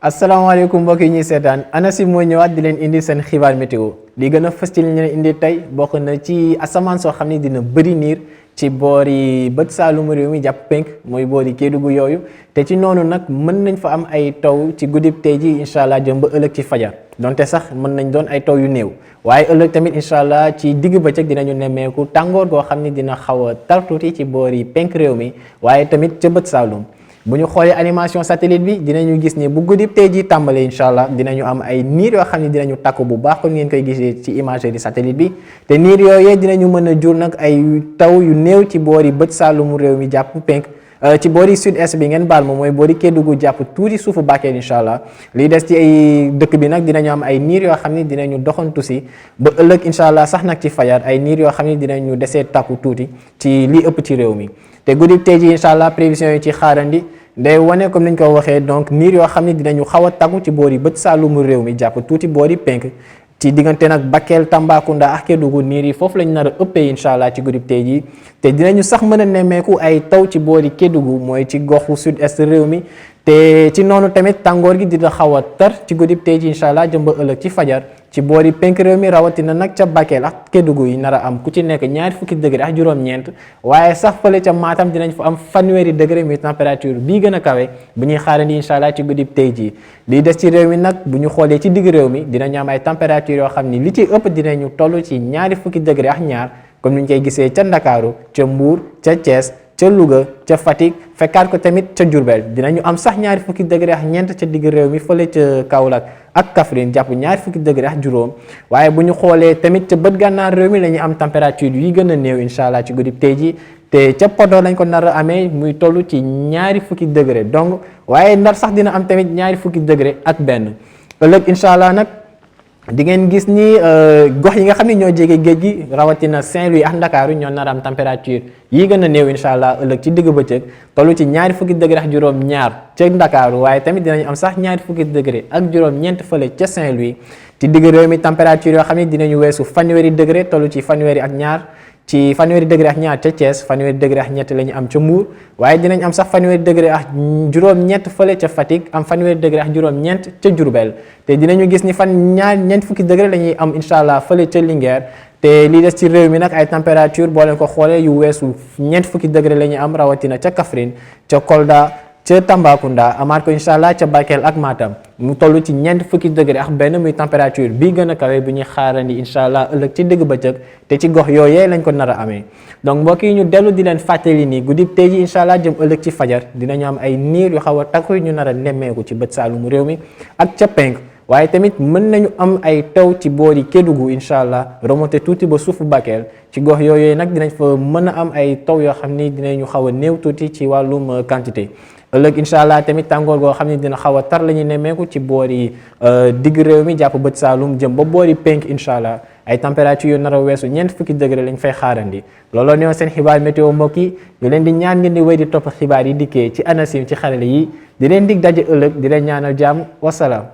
asalaamaaleykum mbokk yi ñuy seetaan ANACIM moo ñëwaat di leen indi seen xibaar météo li gën a fës ci li ñu leen indi tey bokk na ci asamaan soo xam ne dina bëri niir ci boori bët saalumu réew mi jàpp penk mooy boori Kédougou yooyu te ci noonu nag mën nañ fa am ay taw ci guddib tey ji incha allah jëm ba ëllëg ci fajar donte sax mën nañ doon ay taw yu néew waaye ëllëg tamit incha allah ci digg bëccëg dinañu nemmeeku tàngoor goo xam ne dina xaw a tar tuuti ci boori penk réew mi waaye tamit ca bët saalum bu ñu xoolee animation satellite bi dinañu gis ne bu guddib tey ji tàmbalee incha allah dinañu am ay niir yoo xam ne dinañu takku bu baax kon ngeen koy gisee ci imagerie satellite bi te niir yooyee dinañu mën a jur nag ay taw yu néew ci boori bët saalumu réew mi jàpp penk ci boori sud est bi ngeen baal ma mooy boori Kédougou jàpp tuuti suufu Bakel incha allah li des ci ay dëkk bi nag dinañu am ay niir yoo xam ne dinañu doxantu si ba ëllëg incha allah sax nag ci fajar ay niir yoo xam ne dinañu desee takku tuuti ci li ëpp ci réew mi te guddi tey ji incha allah prévision yi ci xaarandi day wane comme niñ ko waxee donc niir yoo xam ne dinañu xaw a takku ci boori bët saalumu réew mi jàpp tuuti boori penk ci diggante nag Bakel Tambacounda ak Kédougou niir yi foofu lañ nar a ëppee incha allah ci guddib tey jii te dinañu sax mën a nemmeeku ay taw ci boori Kédougou mooy ci goxu sud est réew mi te ci noonu tamit tàngoor gi dina xaw a tar ci guddib tey ji incha allah jëm ba ëllëg ci fajar ci boori penk réew mi rawatina nag ca Bakel ak Kédougou yi nar a am ku ci nekk ñaari fukki degré ak juróom-ñeent waaye sax fële ca Matam dinañ fa am fanweeri degré muy température bii gën a kawe bu ñuy xaarandi incha allah ci guddib tey jii lii des ci réew mi nag bu ñu xoolee ci digg réew mi dinañu am ay température yoo xam ni li ci ëpp dinañu toll ci ñaari fukki degré ak ñaar comme ni ñu koy gisee ca Ndakaaru ca Mbuur ca Thiès ca Louga ca Fatick fekkaat ko tamit ca Diourbel dinañu am sax ñaari fukki degré ak ñeent ca digg réew mi fële ca Kaolack ak Kaffrine jàpp ñaari fukki degré ak juróom waaye bu ñu xoolee tamit ca bët gànnaar réew mi la ñuy am température yi gën a néew incha allah ci guddib tey ji te ca Podor lañ ko nar a amee muy toll ci ñaari fukki degré donc waaye Ndar sax dina am tamit ñaari fukki degré ak benn ëllëg incha allah nag di ngeen gis ni gox yi nga xam ne ñoo jege géej gi rawatina Saint-Louis ak Ndakaaru ñoo nar a am température yi gën a néew incha allah ëllëg ci digg bëccëg toll ci ñaari fukki degré ak juróom ñaar ca Ndakaaru waaye tamit dinañu am sax ñaari fukki degré ak juróom ñeent fële ca Saint-Louis ci digg réew mi température yoo xam ne dinañu weesu fanweeri degré toll ci fanweeri ak ñaar ci fanweeri degré ak ñaar ca Thiès fanweeri degré ak ñett la ñu am ca Mbour waaye dinañ am sax fanweeri degré ak juróom-ñett fële ca Fatick am fanweeri degré ak juróom-ñeent ca Diourbel te dinañu gis ni ñeent fukki degré la ñuy am incha allah fële ca Linguère te li des ci réew mi nag ay température boo leen ko xoolee yu weesu ñeent fukki degré la ñuy am rawatina ca Kaffrine ca Kolda ca Tambacounda amaat ko incha allah ca Bakel ak Matam mu toll ci ñeent fukki degré ak benn muy température bii gën a kawe bu ñuy xaarandi incha allah ëllëg ci digg bëccëg te ci gox yooyee lañ ko nar a amee donc mbokk yi ñu dellu di leen fàttali nii guddib tey ji incha allah jëm ëllëg ci fajar dinañu am ay niir yu xaw a takku ñu nar a nemmeeku ci bët saalumu réew mi ak ca penk waaye tamit mën nañu am ay taw ci boori Kédougou incha allah remonté tuuti ba suufu Bakel ci gox yooyee nag dinañ fa mën a am ay taw yoo xam ni dinañu xaw a néew tuuti ci wàllum quantité ëllëg incha allah tamit tàngoor goo xam ne dina xaw a tar la ñuy nemmeeku ci boori digg réew mi jàpp bët saalum jëm ba boori penk incha allah ay température yu nar a weesu ñeent fukki degré lañ fay xaarandi looloo newoon seen xibaar météo mbokk yi ñu leen di ñaan ngeen di wéy di topp xibaar yi dikkee ci ANACIM ci xarale yi di leen dig daje ëllëg di leen ñaanal jàmm wasalaam